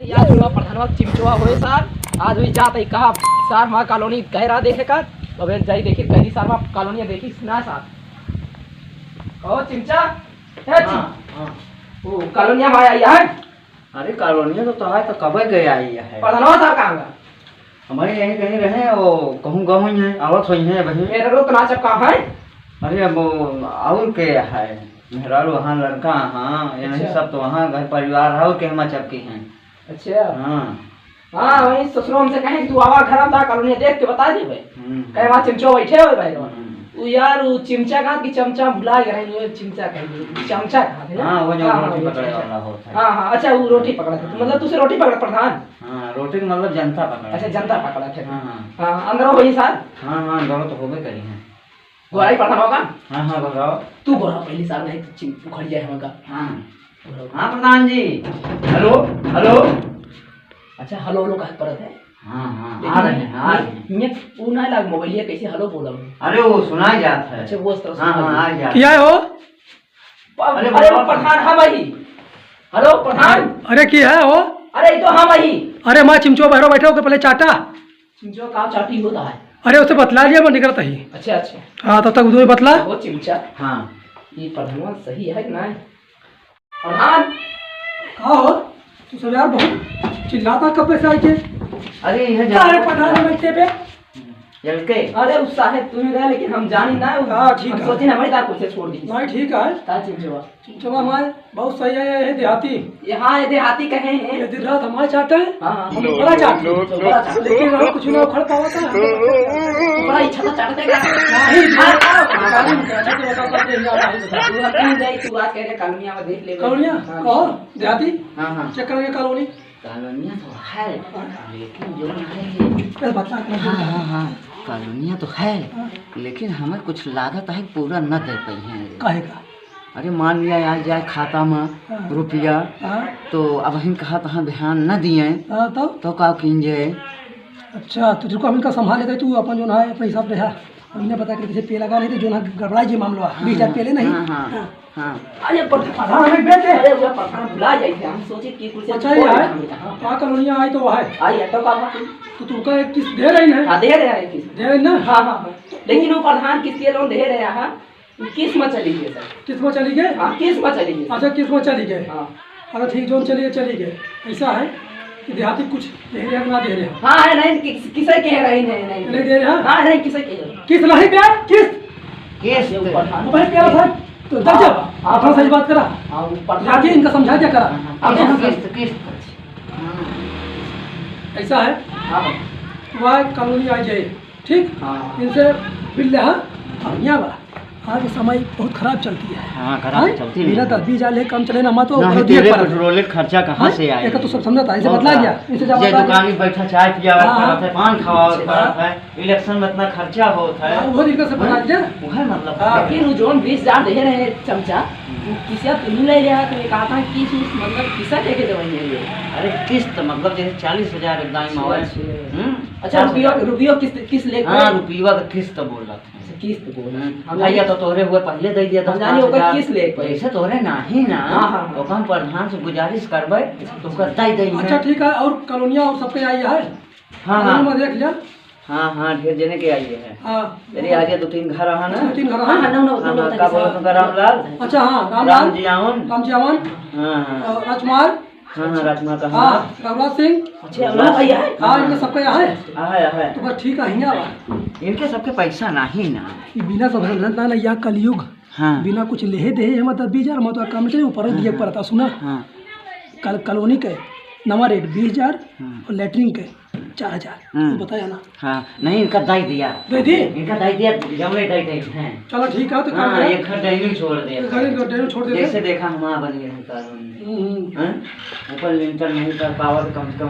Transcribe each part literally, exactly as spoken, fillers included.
यार, हुआ प्रधानवा चिमचवा होए सार, आज हुई जात है कहा सार, हमार कॉलोनी कह रहा देखे का, तो अबे जाई देखी, कही सार, हमार कॉलोनिया देखी ना सार। कहो चिमचा, ए चिम-, हाँ, हाँ। वो कॉलोनिया में आया है? अरे, कॉलोनिया तो, तो है, तो कबे गए आई है? प्रधानवा साहब कहाँ गए? हमारे यहीं कहीं रहे, वो कहूँ गए हुई हैं, आवत हुई हैं अबहीं। मेरा रोक ना चपका है? अरे, अब वो और के है, मेहरारू वहाँ, लड़का हाँ, यही अच्छा। सब तो वहाँ घर परिवार है, और के हमार चपकी हैं। अच्छा। हाँ। हाँ, वही ससुरो हमसे कहे कि तू आवा घर में, ता कॉलोनी देख के बता देबे। हम्म। कहे वहाँ चिमचो बैठे हुए भाई। हम्म। उ यार, उ चिमचा कहा कि चमचा भुला गए हैं, ये चिमचा कहेंगे, चमचा कहा थे ना? हाँ, वो जो हाँ, रोटी हाँ, पकड़े चमचा। वाला होता है। हाँ, हाँ, अच्छा, वो रोटी पकड़ा था। हाँ। मतलब, तुझसे रोटी पकड़ा प्रधान? हाँ, रोटी के मतलब जनता पकड़ा। अच्छा, जनता पकड़ा थे। हाँ, हाँ। हाँ, अंदर हो भाई साहब। हाँ, हाँ, अंदर तो होबे करी हैं। गोराई प्रधान होगा? हाँ, हाँ, बताओ। तू गोरा पहली साल नहीं तो चिम-, उखड़ जाए होगा। हाँ। गोरा। हाँ, प्रधान जी। Hello, hello. अच्छा, हेलो, हेलो कहे पड़त है। हाँ, हाँ, लेकिन आ रहे हैं, आ रहे हैं। ये, ये, वो ना लाग मोबाइलिया कैसे हेलो बोला हूँ। अरे, वो सुनाई जात है। अच्छा, वो उस तरह से हाँ, सुनाई हाँ, दे। आ जात। क्या है हो? प-, अरे, अरे, वो बाबा। प्रधान, हाँ भाई। हेलो, प्रधान। अरे, की है हो? अरे, ये तो हाँ भाई। अरे, माँ चिमचो बहरो बैठा हो, के पहले चाटा। चिमचो का चाटी होता है? अरे, उससे बतला लिया, मैं निकलता ही। अच्छा, अच्छा। हाँ, तब तक उधर बतला। वो चिमचा। हाँ। ये प्रधानवा सही है कि नहीं? प्रधान। का हो? तू सब यार बहुत चिल्लाता कब से आके? अरे, यह का रे जल्दी प्रधान बैठे पे? जल्दी। अरे, उस साहेब तुम्हें रहे, लेकिन हम जानी ना, हाँ, ठीक हम है। सोचे ना, हमारी तार कुछ छोड़ दी। नहीं, ठीक है। का चिमचवा? चिमचवा हमारे बहुत सही है, ये देहाती। ये हाँ, ये देहाती कहे हैं। ये दिन रात हमारे चाहते हैं। हाँ, हाँ। हम बड़ा चाहते हैं। तो बड़ा चाहते हैं। लेकिन हम कुछ ना उखड़ पावा था। बड़ा इच्छा था चाहते का। नहीं, हाँ, हाँ, हाँ। गाड़ी में कैसे तो बता पाते हैं, आप ही बता। तू हर कहीं जाए, तू आज कह रहे कॉलोनिया में देख ले। कॉलोनिया? हाँ। कहो, देहाती? हाँ, हाँ। चेक करेंगे कॉलोनी। कॉलोनिया तो है, हाँ। लेकिन जो है कि ए, बता, बता, हाँ, बता। हाँ, हाँ, कॉलोनिया तो है, हाँ। लेकिन हमें कुछ लागत है, पूरा न दे पाई हैं। काहे का? अरे, मान लिया, आ जाए खाता में हाँ। रुपया, हाँ। तो अब हम कहा तो हम ध्यान न दिए, हाँ, तो? तो का कीन जाए? अच्छा, तो तुमको हम इनका संभाल लेते, तू अपन जो ना है, अपने हिसाब से रहा। और इन्हें पता कर किसी पे लगा नहीं, तो जो ना गड़बड़ा जी मामला, हाँ, बीस हजार हाँ, पहले नहीं। हाँ, हाँ। हाँ। हाँ। अरे, प्रधान, प्रधान हमें बेच दे। अरे, वो प्रधान भुला जाए थे, हम सोचे कि कुछ अच्छा, ये है। हाँ। का कॉलोनिया आई तो वो है। आई है, तो का बात है? तो तुमका एक किस्त दे रही ना? हाँ, दे रहे हैं किस्त। दे रही ना? हाँ, हाँ, हाँ। लेकिन वो प्रधान किस्त के लोन दे रहे हैं, हाँ। वो किस्त में चली गई सर। किस्त में चली गई? हाँ, किस्त में चली गई। अच्छा, किस्त में चली गई। हाँ। अरे ठीक, जोन चली गई, चली गई। ऐसा है कि देहाती कुछ दे रहे हैं, ना दे रहे हैं। हाँ, है, नहीं, किस-, किसे कह रहे हैं, नहीं, नहीं। नहीं दे रहे हैं? हाँ, नहीं, किसे कह रहे हैं? किस्त नहीं दे, किस्त। किस्त। अरे, ऊपर था। अबे प्यारा साहब, तो दब जा, हाँ, हाँ, थोड़ा सा हाँ। बात करा। हाँ, ऊपर था। जाके इनका समझा दिया करा। हाँ, हाँ। आप हाँ, यहाँ किस्त, किस्त। हाँ। ऐसा है, हाँ। वह कॉलोनी आ जाए, ठीक? हाँ। इनसे बिल ले, हाँ? बढ़िया बा। आज समय बहुत खराब चलती है। हाँ, खराब हाँ? चलती है। मेरा तो बीस हजार ले काम चले ना, मैं तो नहीं, बड़ा दिया तेरे पर। पेट्रोल के खर्चा कहाँ हाँ? से आए? एक तो सब समझता है, इसे और बतला क्या? गया, इसे जब ये बतला दुकान गया। में बैठा चाय पिया हाँ, हाँ। करत है, पान खावा अच्छा। करत है, इलेक्शन में इतना खर्चा होत है। हाँ, वो इनका से बता हैं? दिया। वो है मतलब। हाँ। लेकिन वो जोन बीस हजार दे रहे हैं चमचा, हम्म। वो किसिया तो नहीं ले रहा, तो ये कहा था कि इस, मतलब, किसा लेके देवेंगे ये? अरे, किस्त, मतलब, जैसे चालीस हजार एक दाई में अच्छा, आवे। अच्छा। हम्म? अच्छा, चालीस हजार। रुपया, रुपया किस्त, किस्त लेके हाँ, रुपया का किस्त बोल रहा था। अच्छा, किस्त बोल। हम्म। हम भैया जानी तो तोहरे हुए पहिले दे दिया हम दस जानी पाँच ओकर हजार। किस्त ले एक बार। जैसे तोहरे नाही ना, हाँ, हाँ, हाँ। तो हम प्रधान से गुजारिश करबे, तो ओकर दे दे। अच्छा, ठीक है, और कॉलोनिया और सबके आई है? हाँ, हाँ। कॉलोनी में देख लिया। हाँ, हाँ, ढेर जने के आई है। हाँ। मेरी आगे दो तीन घर है ना? दो तीन घर है। हाँ, हाँ, no, no, हाँ, no, हाँ, no, का बोलत उनका रामलाल? अच्छा, हाँ, रामलाल। राम जी आवन। राम जी आवन। हाँ, हाँ। और राजकुमार। हाँ, हाँ, राजकुमार का हाँ, हाँ। रघुराज सिंह। अच्छा, रघुराज भैया है? हाँ, इनके सबके यहाँ है। हाँ, है, है। तो बस ठीक है, हियाँ बा। इनके सबके पैसा नाही ना। ये बिना सब समझत ना, ना, या कलयुग। हाँ। बिना कुछ लेहे देहे, हम तो बीस हजार, हम तो काम चले, ऊपर हाँ, दिए हाँ। पड़ता, सुना? हाँ। कल-, कॉलोनी के नवा रेट बीस हजार हाँ। और लेटरिन के चार हजार। हम्म। तू बताया ना। हाँ, नहीं, इनका दे दिया। दे दी? इनका दे दिया, जमले दे दे हैं। चलो ठीक है, तो काम हाँ, करा। एक घर डाइनिंग छोड़ दे। एक घर, एक घर डाइनिंग छोड़ दे। जैसे देखा, हम वहाँ बन गए हैं कॉलोनी। हम्म, हम्म। हैं? ऊपर लिंटर नहीं कर पावा, तो कम से कम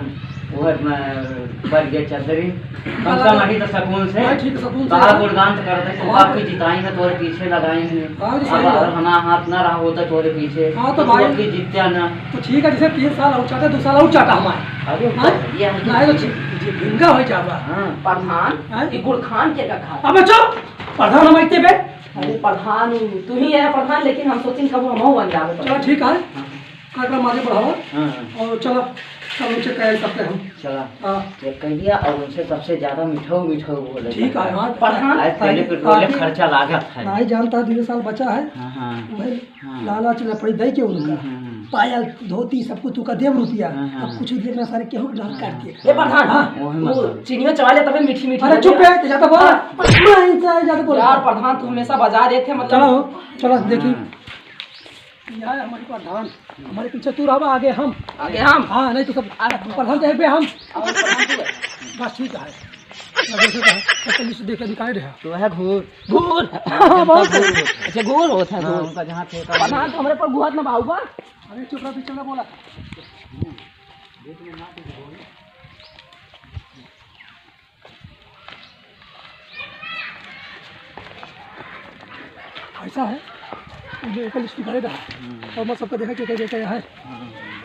वो है, मैं, बढ़ गया चद्दरी। कम से कम अभी तो सुकून से हाँ, ठीक है, सुकून से बाहर हाँ। गुणगान तो करते हैं, हाँ। बाप की जिताई में तोरे पीछे लगाए हैं। हाँ, तो अब सही है। अगर हमारा हाथ ना रहा होता तोरे पीछे, हाँ, तो तो तू भाई, अब की जीतता ना। तो ठीक है, जैसे तीन साल और चाहता, दो साल और चाहता हमारे। अरे, हाँ? ये है कि नहीं, तो जी, जी, भिंगा हो जावा। हाँ। प्रधान, हाँ? ये गुड़ खान के का खा? अबे चुप! प्रधान हम इतने बे? अरे प्रधान, तू ही है प्रधान, लेकिन हम सोचिन कब हम बन जावे चलो प्रधान। ठीक है। हाँ। कार्यक्रम आगे बढ़ावा। हाँ, हाँ। और चलो। चलो, उनसे कहे सबसे हम। चला। हाँ। ये कह दिया, और उनसे सबसे ज्यादा मिठाऊ, मिठाऊ बोले। ठीक है, हाँ। प्रधान, आज तेले पेट्रोल खर्चा लागत है। नहीं जानता, दो साल बचा है। हाँ, हाँ। वही हाँ। लालच लपड़ी दे के उनका। हम्म, हम्म, हम्म। पायल, धोती, सब कुछ तू का देव रुपया। हाँ, हाँ। अब कुछ देर में सारे केहू के डाल हाँ, काट हाँ। के। ए प्रधान, हाँ। वही वो मतलब। चीनिया चबा ले तबे मीठी मीठी अरे लगे। चुप है, ज्यादा बोल। हाँ। नहीं, ज्यादा बोल। यार प्रधान, तू हमेशा बजा देते, मतलब। चलो, चलो, देखी। हाँ। यार, हमारे प्रधान, हमारे पीछे तू रहबा, आगे हम। आगे हम? हाँ, नहीं तो सब, आ, प्रधान तो एक बे हम। और प्रधान तू है। बस ठीक है। अब ऐसे तो है, तो पुलिस देख के निकाल रहे हैं। तो है घूर। घूर? हाँ, बहुत घूर। अच्छा, घूर होता है, हाँ, घूर। उनका जहाँ ठेका प्रधान तो हमारे पर गुहात ना भाऊ बा। अरे चुप रह, पीछे ना बोला। ऐसा है, ये जो एकल स्पीकर है, हम्म। और मैं सबका देखा क्या, क्या, क्या, क्या है।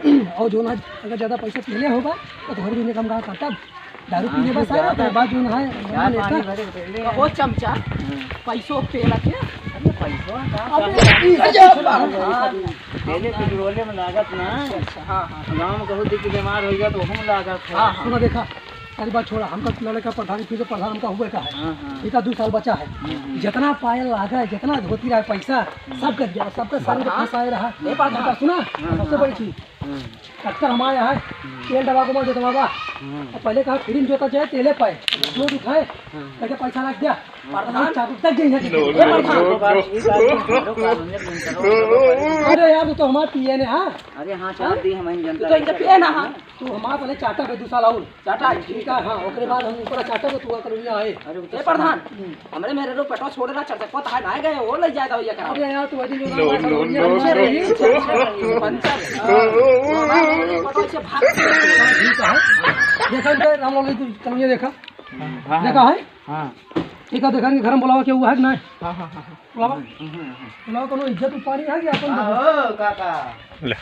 हम्म। और जो ना, अगर ज्यादा पैसा पीले होगा, तो घर भी निकम रहा था तब। दारू हाँ, पीने बस आया, ज्यादा तो बाद जो ना है, चार लेता। पानी भरे पहले। कहो चमचा, हम्म। पैसों पे लगे। अरे पैसों का अबे, पैसा ये कुछ ना है। हाँ। पहले पेट्रोले में लागत ना। अच्छा, हाँ, हाँ। गाँव में कहूँ दिख बीमार हो गया तो हम लागत है। हाँ, हाँ। सुना देखा, सारी बात छोड़ा, हमका लड़का प्रधान, फिर तो प्रधान हमका हुए का है। हाँ, हाँ। इतना दो साल बचा है। हम्म, हम्म। जितना पायल लागा है, जितना धोती रहा है, पैसा, हम्म। सब कर दिया, सबका सारे हाँ। फंसाए रहा। ये बात है। सुना, हाँ, सबसे हाँ। बड़ी चीज, हम्म। ट्रैक्टर हमारे यहाँ है, हम्म। तेल दबा को मत जोतवा बा। हम्म। और पहले कहा, "फ्री में जोता जाए, तेले पाए।" जोत उठाए, हम्म। कहते, "पैसा रख दिया।" हम्म। प्रधान, चाबुक तक गई है। नो, ए, नो, प्रधान। No, no. अरे यार, तू तो हमारे पीएन है, हाँ? अरे हाँ, चार हाँ? दी हम जनता तू तो इनका पीएन है, हाँ? तू हमारा पहले चाटा पे दो साल और। चाटा, ठीक है, हाँ, ओकरे बाद हम ऊपर चाटा पे तू अगर यहाँ आए। अरे, वो तो ए, प्रधान, हम्म। हमरे मेरे लोग पेट्रोल छोड़े ना, चार चक्का तो है ना गए, वो ले जाए तो ये करा। अरे यार, तू अभी जो नो, ना नो, नो, पंचर नो। रही, पंचर रही, पंचर। हाँ, वो हमारे मेरे लोग पेट्रोल से भाग गए। ठीक है। देखा इनका राम लाल जी, चलो ये देखा। हाँ, हाँ, देखा हाँ। है? हाँ। ठीक है, देखा इनके घर में बुलावा, क्या हुआ है कि नहीं? हाँ, हाँ, हाँ, हाँ। बुलावा। हम्म, हम्म, हम्म। बुलावा, कोनो इज्जत उतारी है कि अपन हाँ, देखो? ओ, काका। ले।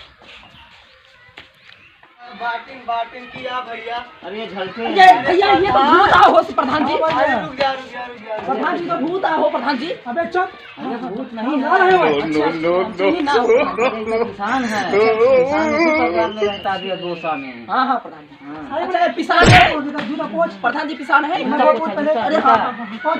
बाटिन, बाटिन किया भैया। अरे ये झलके अरे हैं। भैया, ये तो भूत आ हो प्रधान जी। हाँ, भैया। अरे रुक जा, रुक जा, रुक जा, रुक जा। प्रधान जी तो भूत आ हो प्रधान जी। अबे चुप। अरे भूत नहीं है। नो, नो, अच्छा, नो, अच्छा, नो। नहीं ना हो। अरे ये तो किसान है। अच्छा, किसान इसी परिवार में रहता है अभी अगोसा में। हाँ, हाँ, प्रधान जी। हाँ। अच्छा, ये पिसान है। जूता, जूता पोंछ। प्रधान जी पिसान है। जूता पोंछ पहले। अरे हाँ, हाँ, हाँ, हाँ।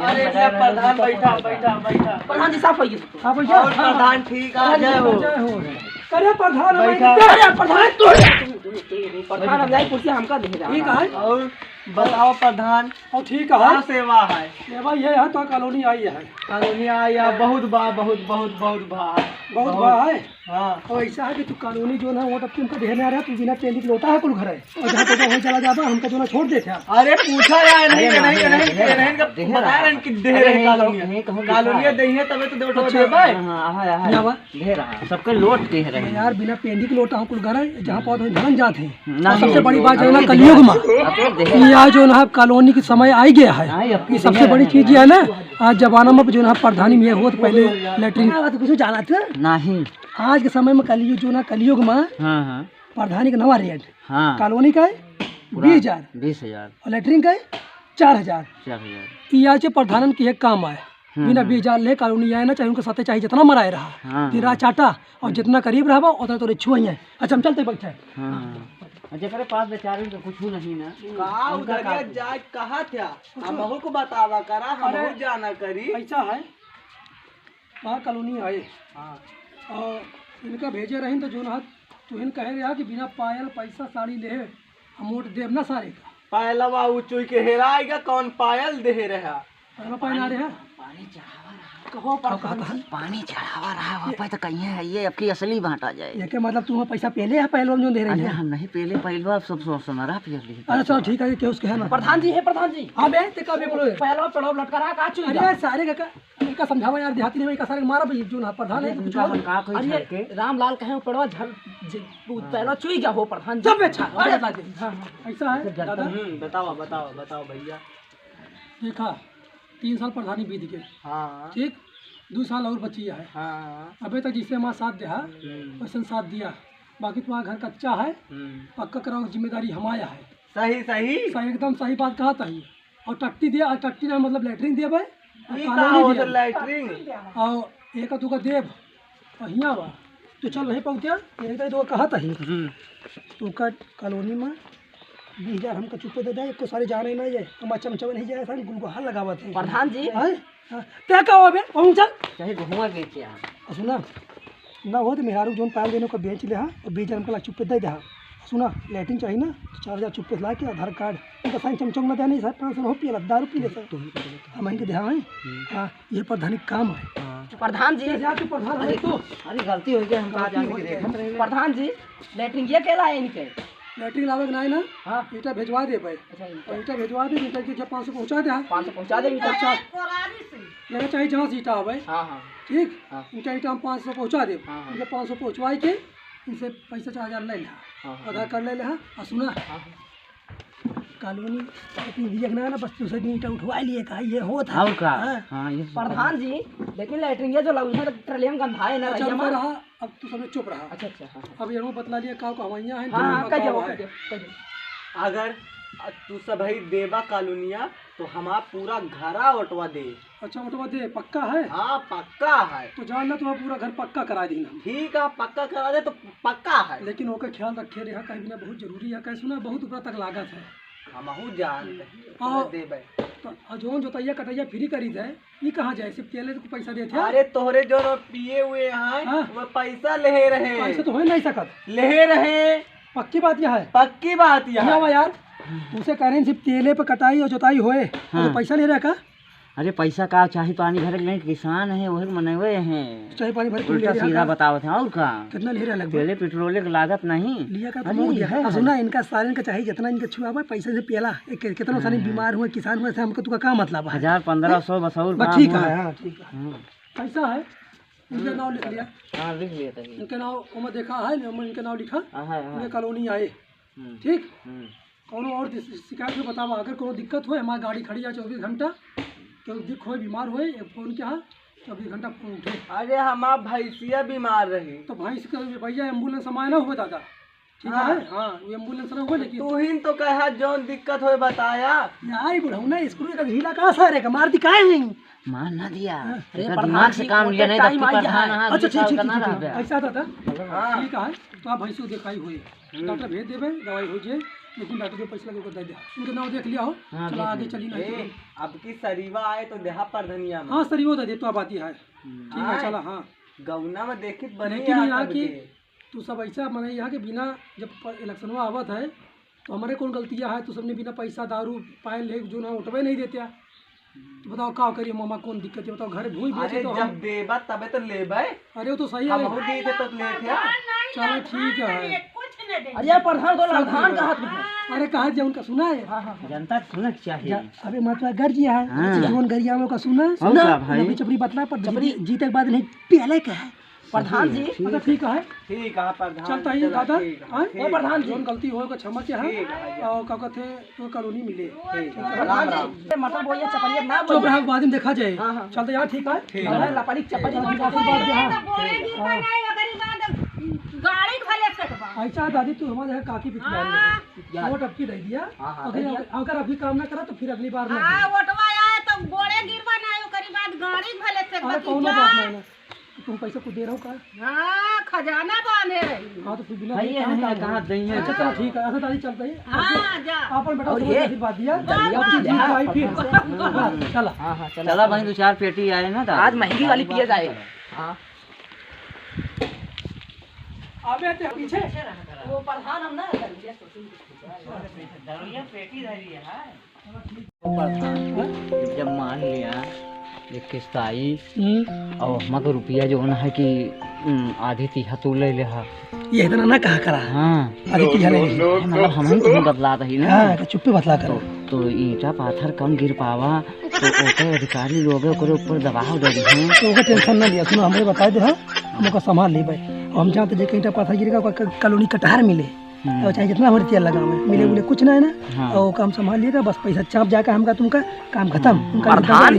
अरे भैया प्रधान, बैठा, बैठा, बैठा। प्रधान जी साफ होइए। साफ होइए? और हाँ, हाँ। प्रधान ठीक आ जाए हो। जय हो। करे प्रधान, हम बैठा। इनके अरे प्रधान, तू, तू, तू, तू, प्रधान, हम जाए कुर्सी हमका दे दे। ठीक है। और बताओ प्रधान, और ठीक है। का सेवा है? सेवा ये है, तो कॉलोनी आई है। कॉलोनी आई है, बहुत बा, बहुत, बहुत, बहुत बा। बहुत बा है? हाँ। और ऐसा है कि तू कॉलोनी जो ना, वोट अब तुमका देहे ना रहा, तू बिना पेंदी के लौटा है कुल घर है। और जहाँ पे वहीं चला जाबा, हमका जो ना छोड़ देते हैं। अरे पूछा यार, नहीं, अरे नहीं, नहीं, नहीं, नहीं, नहीं, नहीं, नहीं, नहीं, देहे बता रहा। रहे हैं कि देहे अरे रहे नहीं, कॉलोनी। नहीं, कहूँ कॉलोनी पूछा। देही है, तबे तो दो ठो अच्छा। देबे। हाँ, हाँ, हाँ, हाँ। क्या बा? दे रहा, सबके लोट दे रहे हैं। यार, बिना पेंदी के लोटा हम कुल घर है, जहाँ पाओ तो धरन जात है। नहीं, और सबसे बड़ी बात जो है ना, कलियुग में, अब तो दे ये आज जो ना कॉलोनी के समय आई गया है, नहीं, अब ये तो सबसे दे बड़ी रहे चीज हैं। ये है ना, आज जमाना में जो ना प्रधानी में ये होत पहले लेटरिन। हाँ, तो कुछ जाना था? नहीं। आज के समय में कलियुग जो ना, कलियुग में हाँ, हाँ। प्रधानी के नवा रेट। हाँ। कॉलोनी का है पूरा बीस हजार। बीस हजार। और लेटरिन का है चार हजार। चार हजार। ये आज प्रधानन की एक काम आए। हम्म, बिना हम्म। बीस हजार ले कॉलोनी आए ना, चाहे उनके साथे चाहे जितना मराए रहा। हाँ, दिन रात हाँ। चाटा, और हम्म। जितना करीब रहबा, उतना तोरे छुआइए। अच्छा, हम चलते बैठे। हाँ, हाँ। और जेकरे पास बेचारे तो कुछ नहीं ना। का उनका उधरिया का जाए कहा था? कुछ हम बहू को बतावा करा, हम अरे, बहुत जाना करी। ऐसा है, वहाँ कॉलोनी आए। हाँ। और इनका भेजे रही तो जो ना, तुहिन कहे रहा कि बिना पायल, पैसा, साड़ी ले, हम वोट देब ना सारे का। पायलवा उ चुई के हेराएगा, कौन पायल दे रहा? पायलवा पायल ना रहा। पानी चढ़ावा रहा। कहो और कहा प्रधान था? जी। पानी चढ़ावा रहा, वहाँ पे तो कहीं है, ये आपकी असली बांटा जाए। ये के मतलब तू वहाँ पैसा पहले है, पहलवान जो दे रही अरे है? हम नहीं पहले, पहलवा सब सो-, सोनारा पियर ली। अरे चलो ठीक है, ये क्या उसके है ना? प्रधान जी है, प्रधान जी। हाँ बे, ते का बे बोलो। पहलवा पेड़वा लटका रहा, का चुई अरे जा? सारे का, का, इनका समझावा यार, देहाती नहीं, इनका सारे मारा भाई, जो ना प्रधान है, अरे कुछ उनका और। हम का कोई अरे झटके? रामलाल कहे, पेड़वा झर, जे, वो हाँ। पेड़वा चुई गया हो प्रधान जी। सब अच्छा, अरे अरे बात है। हाँ, हाँ। ऐसा है, ऐसे डरता दादा। हूँ। हम्म, बताओ, बताओ, बताओ भैया। देखा, तीन साल प्रधानी बीत गए। हाँ। ठीक, दो साल और बची है। हाँ। अबे तक जिससे हमारा साथ दे, हाँ, हम्म। वैसन साथ दिया। बाकी तुम्हारा घर कच्चा है, हम्म। पक्का कराओ, जिम्मेदारी हमारा है। सही, सही। सही, एकदम सही बात कहा था ये। और टट्टी दिया, और टट्टी ना मतलब लेटरिन दिया भाई, और ई कॉलोनी का हो दिया। तो लेटरिन? और एक दुका देब, और हियाँ बा। तू चल नहीं पहुँचा, यही तो कहा था ही। हम्म। तू का कॉलोनी में बीस हजार हमका चुप्पे दे दे, एको सारे जाने ना ये, हम चमचम नहीं जाए, सारे गुलगुहार लगावत है। प्रधान जी। हैं? हाँ, तै का हो बे? पहुँच चल। चाहे गहुआ बेचे आ। आ सुना, ना हो तो मेहरारू जोन पायल देने को बेच ले हा, और बीस हजार हमका ला चुप्पे दे दे हा। सुना, लेटरिन चाहिए ना, तो चार हजार चुप्पे ला के आधार कार्ड, उनका साइन चमचम ना देने, साहब, पाँच सौ हो पिए ला, दारू पी ले सर। हम इनके देहा हैं। हम्म। हाँ, ये प्रधानी काम है। हाँ। प्रधान जी। जा तू प्रधान है अरे, तो। अरे, गलती हो गई, हम कहाँ जाने के देखत रहे। प्रधान जी, लेटरिन ये केला है इनके? लेटरिन लावे के ना है ना? हाँ। ईटा भेजवा दे भाई। अच्छा, ईटा। और ईटा भेजवा दे, ईटा के पाँच सौ पहुँचा दे, हाँ। पाँच सौ पहुँचा दे ईटा। अच्छा। लेना चाहिए जहाँ से ईटा आवे। हाँ, हाँ। ठीक? हाँ। इनका ईटा हम पाँच सौ पहुँचा दे। हाँ, हाँ। इनके पाँच सौ पहुँचवाई के, इनसे पैसा चार हजार ले ले। हाँ, हाँ। आधार कार्ड ले ले, हाँ। और सुना, हाँ, हाँ। कॉलोनी इतनी दिया ना, ना, बस दूसरे दिन ईटा उठवा लिए, कहा ये होत है। और का? हाँ। हाँ, ये प्रधान जी, लेकिन लेटरिन ये जो लग, उसमें तो ट्रेलियम गंधा है ना, अच्छा, रहिया रुका मा। रहा, अब तू सब चुप रहा। अच्छा, अच्छा, हाँ, हाँ। अब ये बतला लिया, का कहवैया है, हाँ, हाँ, कह जाओ, कह जाओ, कह जाओ। अगर तू सब है देबा कॉलोनिया, तो हमार पूरा घरा ओटवा दे। अच्छा, ओटवा दे, पक्का है? हाँ, पक्का है। तो जान ला, तुम्हारा पूरा घर पक्का करा दी हम। ठीक है, पक्का करा दे तो पक्का है। लेकिन ओकर ख्याल रखे रहा, कहीं भी ना, बहुत जरूरी है, कहीं सुना, बहुत ऊपर तक लागत है। हमहू जान हाँ। देबे। तो आ जौन जोतैया कटैया फ्री करी दे, ई कहाँ जाए? सिर्फ तेले को पैसा देते हैं। अरे तोहरे जो पिए हुए हैं, हाँ। वो पैसा ले रहे। पैसा तो हो ही नहीं सकत। ले रहे। पक्की बात यह है। पक्की बात यह ना है। यार, उसे करें सिर्फ तेले पे कटाई और जोताई होए, हाँ। तो पैसा ले रहा का? अरे पैसा का चाही पानी भरे के नहीं, किसान है, वही मनवे हैं। चाही पानी भरे के उल्टा ले रहा सीधा का? बतावत हैं, और का? कितना ले रहा लगभग? तेले पेट्रोल के लागत नहीं। लिया का तो अरे मुँह दिया। है। अब सुना, इनका सारे इनका चाही जितना इनका छुआ हुआ, पैसे से पियला। एक कितना सारे हाँ। बीमार हुए, किसान हुए, से हमको तुका का मतलब है? हजार पन्द्रह सौ बस और बस का ठीक हुआ? है, हाँ, ठीक है। हाँ। पैसा है, इनके नाव लिख लिया। हाँ, लिख लिया था ये। इनके नाव, ओमा देखा है, ओमा इनके नाव लिखा, हाँ, हाँ, हाँ। इनके कॉलोनी आए। हम्म। ठीक? हम्म। कौनो और दिस-, शिकायत हो बतावा, अगर कौनो दिक्कत होए, हमार गाड़ी खड़ी है चउबीस घंटा, केहू दिख होए, बीमार होए, एक फोन किया, चउबीस घंटा फोन उठे। अरे, हमार भैंसिया बीमार रही। तो भैंस के भैया एम्बुलेंस हमारे ना हुए दादा, ठीक हाँ। है? हाँ, वो एम्बुलेंस ना हुए, लेकिन तू ही तो कहा जौन दिक्कत होए बताया। यार, ये बुढ़ऊ ना स्क्रू का ढीला कहाँ से रे, मार दी काहे नहीं? मार ना दिया। हाँ। अरे, एकर प्रधान दिमाग से जी, काम लिया, नहीं तो टाइम आपके आई प्रधान है। हाँ, अच्छा, ठीक, ठीक, ठीक, ठीक। ऐसा था, था? हाँ। ठीक है, तो आप भैंसो दिखाई हुई। हम्म। डॉक्टर भेज देबे, दवाई हो जाए, लेकिन डॉक्टर जो पैसा लगे, ओकर दे दे। उनके नाव देख लिया हो, हाँ, चला देख आगे लिया। चली ना। ए, अब की सरीवा आए तो देहा पर धनिया में। हाँ, सरीवा दे दे, तो बात ही है। हम्म। ठीक है, आए। चला, हाँ। गौना में देखित बनी लेकिन यहाँ सबके। तू सब ऐसा मने यहाँ के बिना जब प-, इलेक्शनवा आवत है, तो हमारे कौन गलतियाँ है? तू सबने बिना पैसा दारू पायल है, जो ना उठबे नहीं देते। तो बताओ, का करिए मामा, कौन दिक्कत है? बताओ, घर भूई बेचे अरे, तो हम जब देबा तबे तो लेबे। अरे, वो तो सही है। हमहू दी थे तो लेते। चलो, ठीक है। अरे, प्रधान तो प्रधान का हाथ में है। अरे, कहा जे उनका सुना है? हाँ, हाँ, हाँ। जनता के सुने के चाहिए। जा, अबे, मतलब, गर्जिया है। हाँ। जौन गरिया में का सुना। और सुना। का भाई? अभी चपरी बतला पर चपरी। जीते, जीते के बाद नहीं, पहले का है। प्रधान जी। अच्छा, ठीक है। ठीक है, प्रधान चलता ही चला, दादा, ठीक है, हाँ? ठीक ए, प्रधान जी। जौन गलती होए, ओका क्षमा किया है। ठीक है, भैया। और का कहते हैं, तो कॉलोनी मिले। ठीक है, प्रधान राम, जी, राम। ये मटर बोइया, चपलिया ना चुप बोइया। रहा, बाद में देखा जाए। हाँ, हाँ। चलते यार, ठीक है? ठीक है। अरे, लपड़ी चपली चल, मत ठीक है, बोइया। ठीक है। हाँ। गाड़ी भले से कटवा। ऐसा दादी, तू हमारे यहाँ काकी पिछला हाँ। वोट अब की दे दिया। हाँ, हाँ, अगर, दे दिया। अगर अभी काम ना करा, तो फिर अगली बार ना हाँ, दे। वोटवा आए, तो गोड़े गिरवा ना, ओकरी बाद गाड़ी भले से अरे, कौनो बात नहीं ना। तुम पैसा कुछ दे रहो का? हाँ, खजाना बांधे रही। हाँ, तो फिर बिना भाई, ये कहाँ नहीं, कहाँ दई है? अच्छा, चलो, ठीक है, ऐसा तारीख चलता है। हाँ, जा। आपन बेटा और सबको ये आशीर्वाद दिया। दलिया आपकी जीत आई फिर। हाँ, चला। हाँ, हाँ, चला। चला भाई, दो चार पेटी आए ना, तो आज महंगी वाली पिया जाए। हाँ। अबे, ते पीछे। वो प्रधान हम ना दलिया पेटी धरी है। प्रधान, जब मान लिया एक किस्त आई हम्म। और हमका रुपया जो ना है कि, हम्म, आधी तीहा तू ले ले हा। ये इतना ना कहा करा। हाँ। आधी तीहा ले ले। मतलब हम ही तुम्हें बतला रही ना। हाँ, तो चुप्पे बतला करो। तो ईंटा पाथर कम गिर पावा, तो ओकर अधिकारी लोग ओकरे ऊपर दबाव दे दिहे। तो ओकर टेंशन ना लिया, सुनो, हमरे बता दे, हाँ, हम ओकर संभाल लेबे। हम जानते जे कहीं ईंटा पाथर गिरेगा, ओकर क-, कॉलोनी कटहर मिले। हम्म। और चाहे जितना हमारे तेल लगावे, मिले हम्म। बोले कुछ ना है ना, हाँ। और काम संभाल लिएगा, बस पैसा चाप जाकर हमका तुमका काम खत्म। हम्म। उनका प्रधान,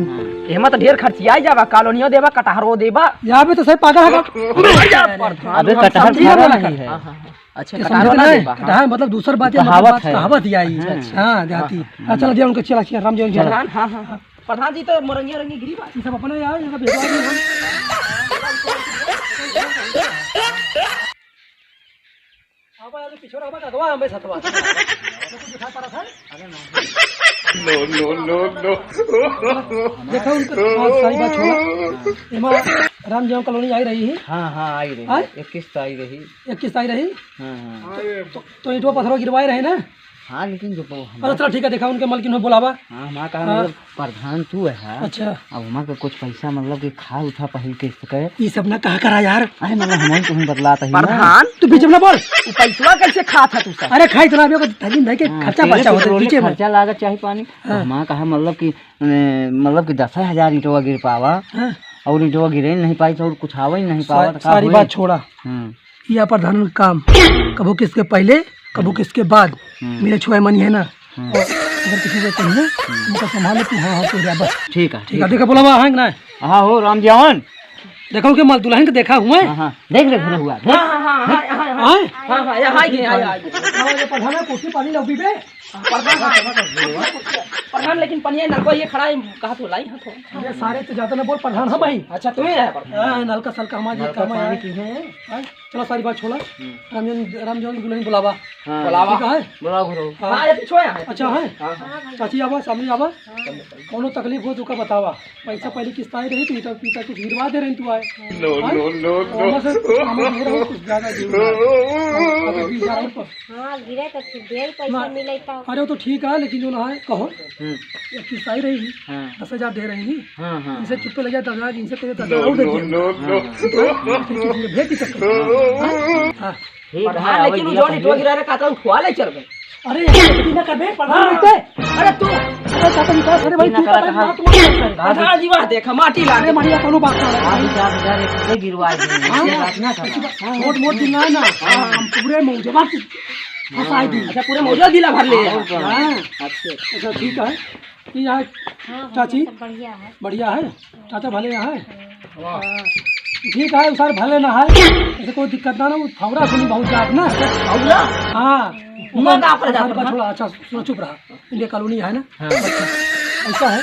एहमा तो ढेर खर्चिया ही जावा, कॉलोनियो देबा, कटहरो देबा। यहाँ पे तो सही पागल है। अरे यार, प्रधान, अबे हम कटहर समझी खा ना रहा बोला नहीं कर। है। हाँ, हाँ, हाँ। अच्छा, ये कटहरो समझे ना नहीं? देबा, हाँ। कटहर मतलब दूसर बात है, मतलब कहावत बात है। कहावत ही आई। अच्छा, अच्छा। हाँ, देहाती। हाँ, हाँ। हाँ, चला दिया उनका, चला, चला, राम जी, चला। प्रधान, हाँ, हाँ। प्रधान जी तो मोरंगी ओरंगी गिरी बा। ये सब अपने यार, ये सब भेजवा दिए हम। पापा, यार, पीछे रहो, मैं कदवा, हमें सतवा। मैं कुछ दिखा पा रहा था? No, no, no, no। देखा उनका, हाँ, सारी बात छोड़ा। एमा राम जीवन कॉलोनी आई रही है। हाँ, हाँ, आई रही। हाँ? एक किस्त आई रही। एक किस्त आई रही? हाँ, हाँ। तो, तो, तो ईंटवा पत्थरवा गिरवाए रहे ना? हाँ, लेकिन जो वो हम अच्छा, चलो ठीक है, देखा उनके मालकिन हो बुलावा। हाँ, हमारा कहा हाँ। मतलब प्रधान तू है, हाँ? अच्छा। अब हमारे को कुछ पैसा मतलब कि खा उठा पहिल किस्त के। ये सब ना कहा करा यार। अरे मतलब हम तुम्हें बतलाता ही ना। प्रधान? तू बीच में ना बोल। वो पैसवा कैसे खा था तू सब? अरे खाई तो ना, अभी को थैली में धर के हाँ, खर्चा तेरे बचा होता है, पेट्रोल पीछे में। खर्चा लागत चाही पानी। तो हाँ। हमारा कहा मतलब कि, ए, मतलब कि दस हजार ईंटवा गिर पावा। हाँ। और ईंटवा गिरे नहीं पाई तो और कुछ आवे ही नहीं पावा सा-, तो का सारी होई? बात छोड़ा। हम्म। या प्रधान का काम, कबो किसके पहले, कबो किसके बाद, हम्म। मेरे छुआए मनी है ना, हम्म। और अगर किसी को चाहिए, हम्म। उनका संभाल ले तू, हाँ, हाँ, तू रह बस। ठीक है, ठीक ठीक है, है। देखा बोला बा, हाँ कि ना? हाँ हो, राम जवान। देखा उनके माल दुल्हन के देखा हुआ है? हाँ, हाँ, देख ले, घुरा हुआ, देख। हाँ, हाँ, हाँ, हाँ, हाँ, हाँ। हाँ? हाँ, हाँ, यहाँ आइए, यहाँ आइए। हाँ, ये प्रधान है, कोठी पानी लौकी पे। प्रधान, हाँ। प्रधान, लेकिन पनिया नलका ये खड़ा है, कहा तो लाई, हाँ, तो। अरे, सारे तो ज्यादा ना बोल, प्रधान हम ही। अच्छा, तू ही है प्रधान। हाँ, नलका सलका हमारे नलका काम है पानी यार। की है। हाँ, चलो, सारी बात छोड़ा। हम्म। रामजन, रामजन दुल्हन बुलावा। हाँ। बुलावा। ठीक है? बुलाओ घरो। हाँ। हाँ, ये पीछे है। अच्छा है? हाँ, हाँ। चाची आवा, सामने आवा। हाँ। कौनो तकलीफ हो तो का बतावा। पैसा पहले किस्त आई रही तो इतना, इतना कुछ गिरवा दे रही तू आए। No, हाँ? No, no, तो no। बस कुछ कम दे रहा हूँ, कुछ ज्यादा दे रहा हूँ। अगर बीस हजार और हाँ, गिरे तो फिर दे ही पैसा ना, मिले तो। अरे, वो तो ठीक है, लेकिन जो ना है, कहो, हम्म। एक किस्त आई रही, हाँ। दस हजार दे रही, हाँ, हाँ, इनसे हाँ। चुप्पे लग जाए, दस हजार, इनसे तेरे दस हजार और दे दिए। No, no, no। हाँ, हाँ। ठीक है, भेज दी चक्कर। हाँ, हाँ। ठीक है, प्रधान, लेकिन वो जो नेटवर्क गिरा रहा, कहता उठवा ले चल गए। अरे, ये तो ना कर बे, प्रधान हाँ। मिलते। अरे, तू। अरे, कहता विकास, अरे भाई, इतना तू करा तो कहा? बात मत कर। प्रधान जी, वाह, देखा, माटी ला अरे, दे। मरिया, कोनो बात ना। हाँ, पचास हजार एक रुपये गिरवा दिए। हाँ, ये बात ना करा। हाँ। छोट मोट दिन ना है ना। हाँ। हम पूरे मौजवा की फंसाई दी। अच्छा, पूरे मौजवा दिला भर ले। हाँ, और क्या? हाँ। अच्छा। अच्छा, ठीक है। ये यहाँ हाँ, हाँ, चाची? सब बढ़िया है। बढ़िया है? चाचा भले यहाँ है? हाँ। ठीक है, सर भले ना है, ऐसे कोई दिक्कत ना, ना, वो फौरा सुनी बहुत जात ना। फौरा? हाँ। हुआ का पर जात सारी बात ना? छोड़ा, अच्छा, सुनो, चुप रहा। इंडिया कॉलोनी है ना? हाँ। अच्छा, ऐसा है,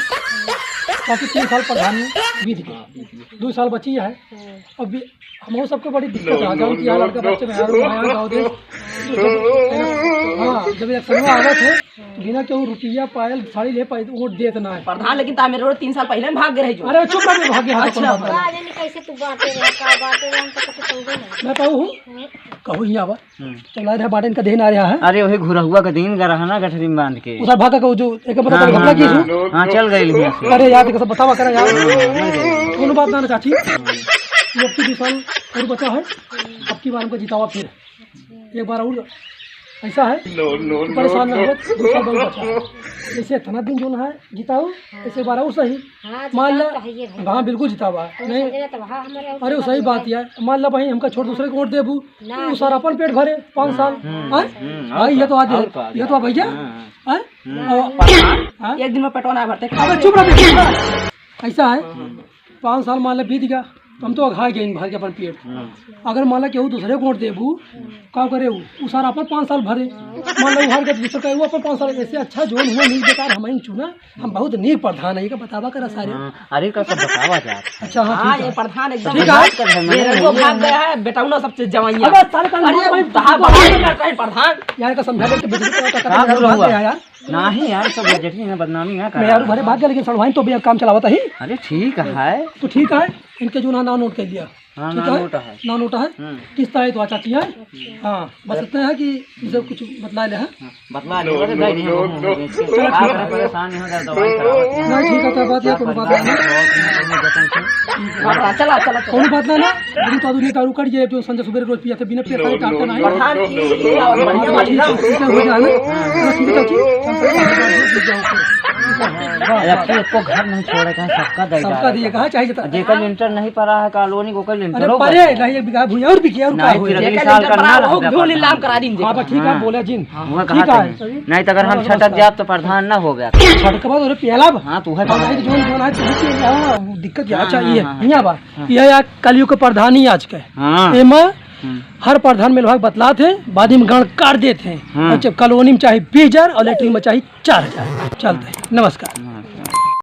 बाकी तीन साल प्रधान में बीत गए, दो साल बची है। हम्म। अब भी हम लोग सबको बड़ी दिक्कत है, जौन कि यहाँ लड़का बच्चे में, यहाँ गाँव देश, तो जब, हाँ, जब इलेक्शन में आवत है, तो बिना केहू रुपया पायल साड़ी ले पाई, वोट देत ना है। प्रधान, लेकिन तामे रोड तीन साल पहले में भाग गए रहे जो। अरे चुप रह, भाग गया है तो अच्छा। कौन बात है? का जाने कैसे तू बांटे रहे, का बांटे रहे, हम तो कुछ समझे नहीं। मैं कहूँ हूँ, हम्म। कहूँ ही आवा। हम्म। तो ला रहा बाटे इनका देन आ रहा है। अरे वही घुरहुआ का दिन का रहा ना गठरी में बांध के। उधर भागा का वो जो एक बार हाँ, भटक हाँ, गई हाँ। हाँ, चल गई यहाँ से। अरे यार, देखो सब बतावा करा यार। हाँ, हाँ, हाँ। कोनो बात ना, ना चाची। ये अब की दो साल और बचा है, अब की बार हमको जितावा फिर। एक बार और ऐसा है, no, no, तू परेशान ना हो, दो साल बहुत बचा है। जैसे इतना दिन जो ना है, जिताओ, हाँ। ऐसे एक बार और सही। हाँ, मान जिताओ ला, तो है ये भाई। हाँ, बिल्कुल जितावा। तो नहीं। समझे ना तो वहाँ हमारे और अरे, वो सही बात है। मान ला भाई, हमका छोड़ दूसरे को वोट देबू, ना, वो सारा अपन पेट भरे, पाँच साल। हम्म, हाँ? हम्म, भाई, ये तो आज, और का, ये तो भैया। हाँ, हाँ। हाँ? हम्म। और, प्रधान, हाँ? एक दिन में पेटवा ना भरते। अबे, चुप रह बे। ऐसा है, हम्म। पाँच साल मान ले बीत गया, हम तो अघा गए भर के अपन पेट। हम्म। अगर मान ले केहू दूसरे को वोट देबू, का करे उ? उ सारा अपन पाँच साल भरे। मान ले उ हार गए, दूसरे का, वो अपन पाँच साल, ऐसे अच्छा जोन हुआ, नीक बेकार हम ही चुना। हम बहुत नीक प्रधान है, ये का बतावा करा सारे। हाँ, अरे का सब बतावा जात। अच्छा, हाँ, हाँ, ठीक ये है। प्रधान एकदम ठीक है। बात कर रहे हैं, ये रंगो भाग गया है, बेटा उन्हों सब चीज जवाइयाँ। अबे सारे का अरे, भाई, कहाँ भाग गया है प्रधान? यार का समझा दे, तो बिजली का, का, का, हाँ, का, बुरा बात हुआ। है यार। नहीं यार, सब बजट ही ना बदनामी ना मैं यार करा। भरे भाग गया, लेकिन सड़वाइन तो भी अब काम चलावत ही। अरे ठीक है। तो ठीक है, इनके जो ना नाम नोट कर लिया। हाँ, ठीक ना है? नोट है। ना नोट है। हम्म। किस्त आए तो आ चाची है। हाँ, बस इतना है कि इनसे कुछ बतला ले, हाँ? हाँ, बतला ले, बस भाई, नहीं, हम लोग चलो, ठीक है। परेशान नहीं हो जाए, दवाई करावत हैं। नहीं, ठीक है, तो बात ये, कोई बात नहीं। हाँ, चला, चला, चला। कोई बात ना, ना, लेकिन तो आदमी दारू काट, ये जो संजय सुबह रोज पिया था, बिना पैसा के काटता नहीं। प्रधान जी, ये और बढ़िया, बढ़िया। ठीक है, हो जाए ना? हाँ, ठीक है, चाची। अरे, अब तो एको घर नहीं छोड़े, कहाँ सबका दे सबका डाले। दिए, कहाँ चाहिए था? जेकर लेंटर नहीं पड़ा है कॉलोनी को, ओकर लेंटर अरे, हो परे, गया। नहीं, एक बीघा भूमि और बिकी, और का नहीं, होई? फिर अगले जेकर साल लेंटर करना पड़ा, ना वो होगा ढोल प्रधान। नीलाम करा दीन हाँ, जेकर। बस ठीक है, हाँ। बोला जिन। हाँ, वह ठीक कहा है। था। नहीं तो अगर हम हाँ, छटक बस। जाब तो प्रधान ना हो गया। छटकबा तो रे प्याला बा। हाँ, तो वह हाँ, नहीं तो जोन, जोन है, तो ये क्या हुआ? वो दिक्कत ये, हाँ, अच्छा, हाँ, ये, हाँ, हाँ। यहाँ बा। हाँ। यह यार कलयुग के प्रधानी आज के। हाँ। एमा हम्म। हर प्रधान में लोग बतलात हैं, बाद में गण काट देते हैं। हाँ। अच्छा, कॉलोनी में चाहे बीस हजार और लेटरिन में चाहे चार हजार। चलते हैं। नमस्कार। हाँ।